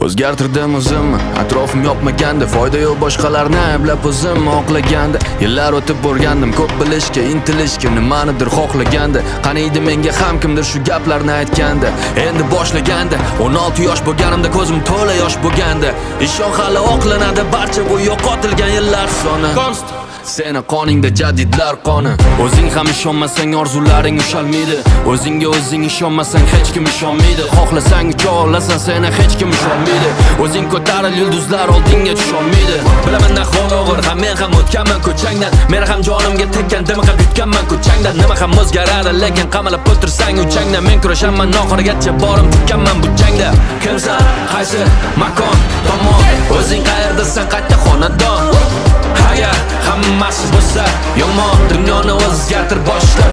O'zgartirdim o'zimni, atrofim yopmaganda. Foyda yo'q boshqalarni ayblab, o'zimni oqlaganda. Yillar o'tib o'rgandim ko'p bilishga, intilishga, nimanidir xohlaganda. Qaniydi menga ham kimdir shu gaplarni aytganda. Endi boshlaganda, 16 yosh bo'lganimda, ko'zim to'la yosh bo'lganda. Ishon, hali oqlanadi barcha bu yo'qotilgan yillar soni. Konst. Seni qoningda jadidlar qoni. O'zing ham ishonmasang, orzularing ushalmaydi. O'zingga o'zing ishonmasang, hech kim ishonmaydi. Xohlasang ucha olasan, seni hech kim usholmaydi. O'zing ko'taril, yulduzlar oldingga tusholmaydi. Bilaman, ahvol og'ir ham, men ham o'tganman ko'changdan. Meni ham jonimga tekkan, dimiqib yutganman ko'changdan. Nima ham o'zgaradi lekin qamalib o'tirsang uchangdan? Men kurashaman oxirigacha, borim tukkanman bu jangda. Kimsan, qaysi makon tomon? O'zing qayerdasan, qayerda xonadon? Agar hammasi bo'lsa yomon, dunyoni o'zgartir boshla.